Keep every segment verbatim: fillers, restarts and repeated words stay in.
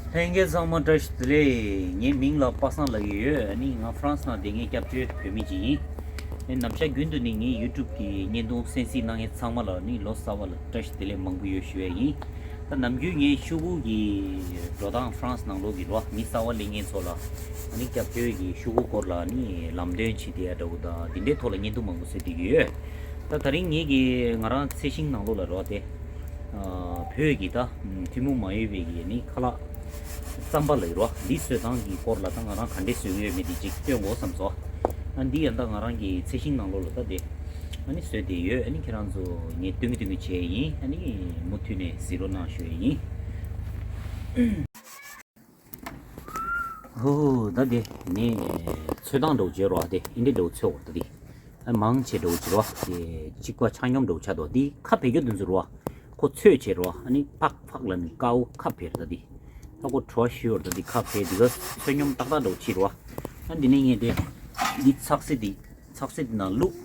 ལྷན་རྒྱས་ཚང་མ་བཀྲ་ཤིས་བདེ་ལེགས། ངའི་མིང་ལ་པ་སངས་ལབ་ཀྱི་ཡོད། ཨ་ནི་ང་ཧྥ་རན་སི་ནང་བསྡད་མཁན་སྐྱབས་བཅོལ་བོད་མི་ཅིག་ཡིན། ཨ་ནི་ནམ་ཞག་རྒྱུན་དུ་ནི་ངའི་ཡུ་ཊུབ་ཀྱི་བརྙན་ཐུང་གསན་གཟིགས་གནང་མཁན་ཚང་མ་ལ་ནི་ལོ་གསར་པ་ལ་བཀྲ་ཤིས་བདེ་ལེགས་མང་པོ་ཡོད་ཞུ་ཡས་ཡིན། ད་ནམ་རྒྱུན་ངའི་ཤོག་བུ་གི་འགྲོ་སྟངས་ཧྥ་རན་སི་ནང་ལོགས་ཀྱི་རོ་མི་གསར་པ་སླེབས་མཁན་ཚོ་ལ་ཨ་ནི་སྐྱབས་བཅོལ་གྱི་ཤོག་བུ་སྐོར་ལ་ནི་ལམ་སྟོན་བྱེད་བསྡད་ཡ་འདྲ་བོ་དང་དེ་འདྲའི་ཐོག་ལ་བརྙན་ཐུང་མང་པོ་བཟོས་བསྡད་ཀྱི་ཡོད། ད་ད་རིང་ངེད་ཀྱི་ང་རང་ཚེ་ཤིང་ནང་ལོགས་ལ་རོ་དེ། ཨ་བོད་ཀྱི་ད་ཐུན་མོང་མ་ཡིན་པའི་གི་ནི་ཁ་ལག་རྩམ་པ་ལ་ཡོད་རོ། འདི་བཟོ་སྟངས་ཀྱི་སྐོར་ལ་ད་ང་རང་ག་འདྲས་བཟོ་གི་ཡོད་མེད་དེ་ཅིག་སྟོན་དགོས་བསམ་སོང་། ཨ་འདི་ཡང་ད་ང་རང་གི་ཚེ་ཤིང་ནང་ལོགས་ལ་ད་དེ་ཨ་ནི་བཟོས་བསྡད་ཡོད། ཨ་ནི་ཁྱེད་རང་ཚོ་ངས་སྟོན་གི་སྟོན་གི་བྱས་ཡིན། ཨ་ནི་མུ་མཐུད་ནས་གཟིགས་རོགས་གནང་ཞུ་ཡི་ཡིན། ཧོ་ཧོ། ད་དེ་ནས་ཚོད་བཏང་འདྲ་བོ་བྱས་རོ། དེ་ཨིན་དེ་འདྲ་བོ་ཚོད་འོ་ད་དེ། ཨ་མང་ཆེ་འདྲ་བོ་བྱས་རོ། དེ་གཅིག་པ་ཆ་སྙོམས་འདྲ་བོ་ཆགས་འདུག་དེ་ཁ་བེད་རྒྱུ་དེ་ཚོ་རོ། ཁོ་ཚོད་བྱས་རོ། ཨ་ནི་ཕག་ཕག་ལ་ནི་དཀར་པོ་ཁ་བེར་ད་དེ། ད་ཁོ་བྲོ་བ་ཞུ་ཡོར་ད་དེ་ཁ་བེར་དེ་ག་ཚོད་སྙོམས་ཏག་ཏག་འདྲ་བོ་བྱས་རོ། ཨ་འདི་ནས་ངས་དེ་འདི་ཚགས་སེ་དེ། ཚགས་སེ་དེ་ནང་བླུགས།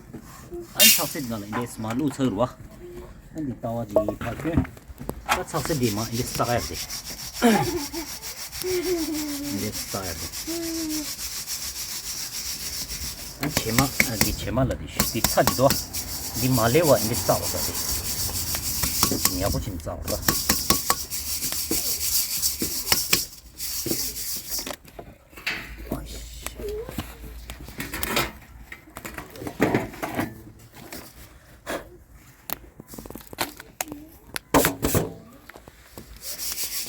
ཨ་ནི་ཚགས་སེ་དེ་ནང་ལ་ཨིན་དེ་སི་མ་བླུགས་ཚར་རོ། ཨ་འདི་ལྟ་བ་དེ་ཕར་སྟོན། ད་ཚགས་སེ་དེ་མ་ཨིན་དེ་སི་བསག་ཡ་དེ། ཨིན་དེ་སི་བསག་ཡ་དེ། ཨ་བྱེ་མ་ཨ་འདི་བྱེ་མ་ལ་དེ་ཤུ་དེ་ཚ་དེ་དོ། འདི་མ་ལེ་བ་ཨིན་དེ་སི་བསག་བ་ད་དེ། ཡག་པོ་ཅིག་བསག་བ་ད།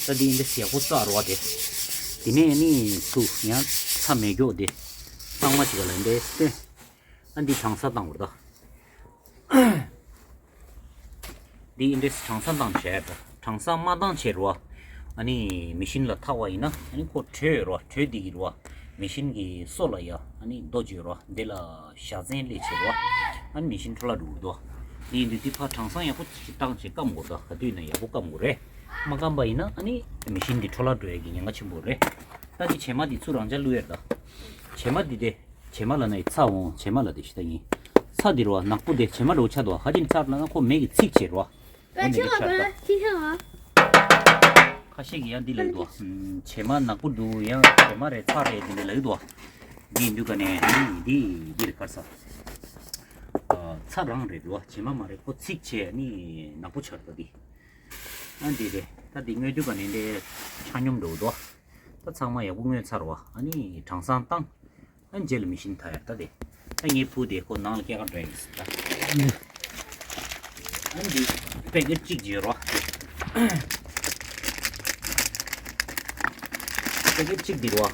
ད་འདི་འདི་ཡག་པོ་བཙག་རོགས་དེ། དེ་ནས་ནི་ཚུ་ཡང་ཚ་མེད་མགྱོགས་དེ། གཙང་མ་ཞིག་ག་ལ་འདི་སྟེ། ཨ་འདི་གྲང་ས་བཏང་བར་ད། འདི་འདི་གྲང་ས་བཏང་བྱས་ད། གྲང་ས་མ་བཏང་བྱས་རོ། ཨ་ནི་མི་ཤིན་ལ་ཐག་པ་ཡིན་ན་ཨ་ནི་ཁོ་དྲོད་རོ། དྲོད་འདི་གི་རོ། མི་ཤིན་གྱི་སོ་ལ་ཡ་ཨ་ནི་རྡོ་བརྗོད་རོ། འདི་ལ་བཞའ་ཚན་སླེབས་བྱེད་རོ། ཨ་ནི་མི་ཤིན་འཕྲོ་བརླག་འགྲོ་གི་འདུག་འདི་ཡིན་དུས་འདི་ཕར་གྲང་སང་ཡག་པོ་ཅིག་བཏང་བྱས་སྐམ་དགོས་ད། ག་དུས་ན་ཡག་པོ་སྐམ་དགོས་རེད། མ་སྐམ་པ་ཡིན་ན་ཨ་ནི་མི་ཤིན་འདི་འཕྲོ་བརླག་འགྲོ་ཡས་ཀྱི་ཉེན་ཁ་ཆེན་པོ་རེད། ད་འདི་བྱེ་མ་འདི་ཚུར་རང་འཇགས་བླུག་ཡས་རེད་ད། བྱེ་མ་འདི་དེ། བྱེ་མ་ལ་ན་ཡི་ཚ་འོང་། བྱེ་མ་ལ་དེ་ཤི་ད་ཡིན། ཚ་འདི་རེད་བ། ནག་པོ་དེ་བྱེ་མ་འདྲ་བོ་ཆགས་འདུག་ཧ་ཅིན་ཚ་ལ་ན་ཁོ་མེ་གི་ཚིག་བྱེད་རེད་བ། ཁ་ཤས་ཀྱིས་ཡང་འདི་ལབ་འདུག་བྱེ་མ་ནག་པོ་འདུག་ཡང་བྱེ་མ་རེད་ཚ་རེད་འདི་ལས་ལབ་འདུག་འདི་ཡིན་དུས་ཀ་ནས་འདི་འདི་རེད་གར་ས། ཚ་རང་རེད་འདུག་བྱེ་མ་མ་རེད། ཁོ་ཚིག་བྱས་ནི་ནག་པོ་ཆགས་འདུག་འདི། ཨ་འདི་རེད། ད་འདི་མངོན་དུས་ཀ་ནས་འདི་ཆ་སྙོམས་འགྲོ་འདུག་ད་ཚང་མ་ཡག་པོ་མངོན་ཚར་བ། ཨ་ནི་གྲང་སང་བཏང་། ཨ་རྗེས་ལ་མི་ཤིན་ཐ་ཡར་ད་དེ། ད་ངའི་བུ་དེ་ཁོ་ནང་ལ་སྐྱེལ་ག་འགྲོ་ཡིན་ཟེར་ད། ཨ་འདི་པེ་ཀེ་ཊི་གཅིག་བརྗེ་རོགས། པེ་ཀེ་ཊི་གཅིག་འདི་རོ།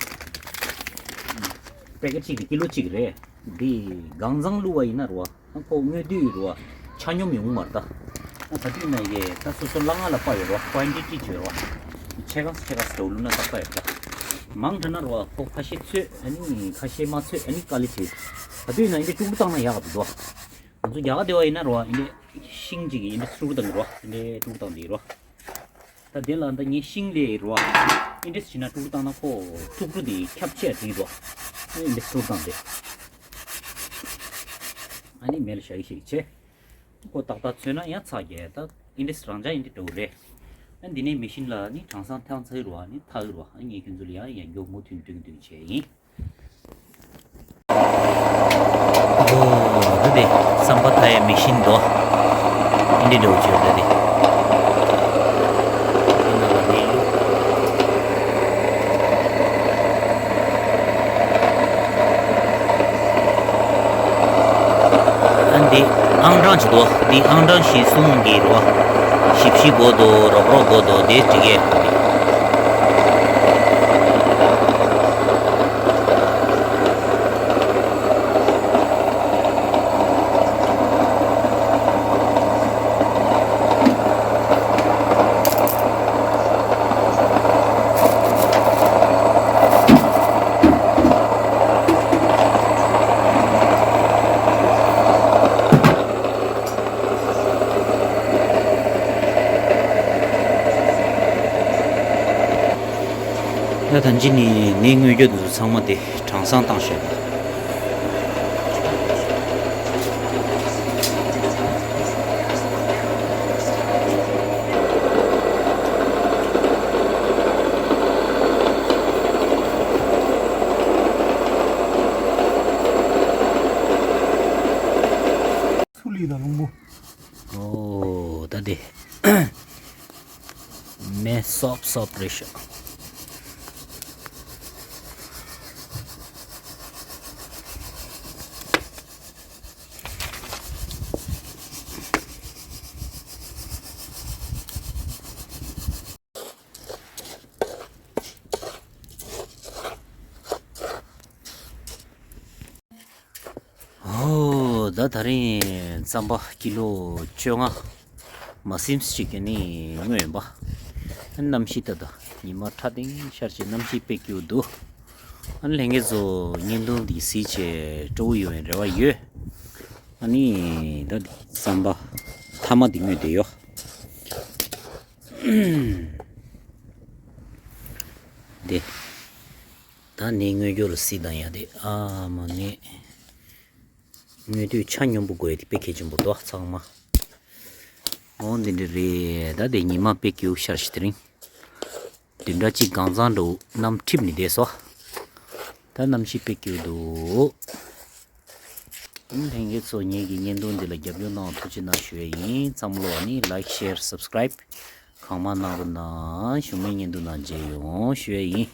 པེ་ཀེ་ཊི་གཅིག་འདི་ཀི་ལོ་གཅིག་རེད། འདི་གང་ཚང་བླུགས་པ་ཡིན་ན་རོ། ཨ་ཁོ་དངོས་དུས་རོ། ཆ་སྙོམས་ཡོང་མར་ད། ཨ་ད་དུས་ན་ཡེ་ད་སོ་སོ་ལ་ང་ལ་པ་ཡོད་རོ། ཀོན་ཊི་ཊི་བརྗེ་རོ། ཆེ་ག་ཆེ་ག་སྟོ་ལུ་ན་ད་པ་ཡོད་ད། མང་དྲགས་ན་རོ་ཁོ་ཁ་ཤས་ཚོད་ཨ་ནི་ཁ་ཤས་མ་ཚོད་ཨ་ནི་དཀའ་ལས་བྱེད། ད་དུས་ན་ཡིན་དེ་ཀྲུག་ཀྲུག་བཏང་ན་ཡག་ག་འདུག་ང་ཚོ་རྒྱ་གར་སྡེ་བ་ཡིན་ན་རོ་ཡིན་དེ་ཤིང་གཅིག་ཡིན་དེ་ཀྲུག་ཀྲུག་བཏང་གི་རོ། ཡིན་དེ་ཀྲུག་ཀྲུག་བཏང་དེ་རོ། ད་དེ་ལ་ད་ངའི་ཤིང་ལས་རོ། ཨིན་དྲེས་བྱས་ན་ཀྲུག་ཀྲུག་བཏང་ན་ཁོ་ཀྲུག་ཀྲུག་དེ་ཁྱབ་ཆེ་དེ་རོ། ཨིན་དྲེས་ཀྲུག་བཏང་དེ། ཨ་ནི་མེ་ལ་ཞག་གི་ཞིག་བྱས། ཁོ་ཏག་ཏག་ཚོས་ན་ཡང་ཚ་རྒྱས་ད་ཨིན་དྲེས་རང་འཇགས་ཨིན་དྲེས་འགྲོ་གི་རེད། ཨ་འདི་ནས་མི་ཤིན་ལ་ནི་གྲང་སང་ཐང་ཚ་གི་རོ། ཨ་ནི་ཐག་གི་རོ། ཨ་ངས་ཁྱོད་ཚོ་ལ་ཡང་ཡང་མགྱོགས་མུ་མཐུད་སྟོན་གི་སྟོན་གི་བྱས་ཡིན། ཨོ། ད་དེ་ཟམ་པ་ཐ་ཡ་མི་ཤིན་དོ། ཨིན་དྲེས་འགྲོ་བྱོས་ད་དེ། ཨ་འདི་ཨང་གྲངས་ཅིག་འདུག་འདི་ཨང་གྲངས་གཞི་གསུམ་གྱི་རོ། བཞི་བཞི་དགོས་འདུག་རོགས་རོགས་དགོས་འདུག་དེ་འགྲིག་གས། ད་ཐང་ཅི་ནི་ནི་དངོས་བརྗོད་དུ་ཚང་མ་དེ་གྲངས་སང་བཏང་ཤོག་མེ་སོབ་སོབ་རེད་ཤག་ཨོ། ད་ད་རིང་རྩམ་པ་ཀི་ལོ་བཅོ་ལྔ་མ་ཟིན་ཞིག་གི་ནི་བརྔོས་ཡིན་པ། གནམ་གཤིས་ད་ད་ཉི་མ་ཁྲ་ཐིང་ཤར་བྱས་གནམ་གཤིས་དཔེ་སྐྱིད་འདུག་ཨ་ནི་ལྷན་རྒྱས་ཚོ་བརྙན་ཐུང་འདི་གཟིགས་བྱས་སྤྲོ་བོ་ཡོང་བའི་རེ་བ་ཡོད། ཨ་ནི་ད་རྩམ་པ་ཐ་མ་འདི་བརྔོས་བསྡད་ཡོད། འདི། ད་ནི་བརྔོས་རྒྱུ་རུ་སྲིད་དང་ཡ་དེ་ཨ་མ་ནི། བརྔོས་དུས་ཆ་སྙོམས་པོ་དགོས་ཡ་དེ་དཔེ་གལ་ཆེན་པོ་འདུག་ཚང་མ། འོ་འདི་འདྲ་རེད། ད་དེ་ཉི་མ་དཔེ་སྐྱིད་ཤར་ཞིག་དེ་རིང་། བདུན་ཕྲག་གཅིག་གང་ཚང་འགྲོ་གནམ་འཁྲིབ་ནི་བསྡད་སོ། ད་གནམ་གཤིས་དཔེ་སྐྱིད་འདུག་ལྷན་རྒྱས་ཚོ་ངེད་ཀྱི་བརྙན་ཐུང་འདི་ལ་རྒྱབ་སྐྱོར་གནང་བ་ཐུགས་རྗེ་གནང་ཞུ་ཡ་ཡིན། ཚང་མ་ལོ་ནི་ལའིཀ་ཤེར་སབ་སི་ཀ་རའིབ་གང་མང་གནང་རོགས་གནང་། གཞུག་མའི་བརྙན་ཐུང་ནང་མཇལ་ཡོང་ཞུ་ཡ་ཡིན།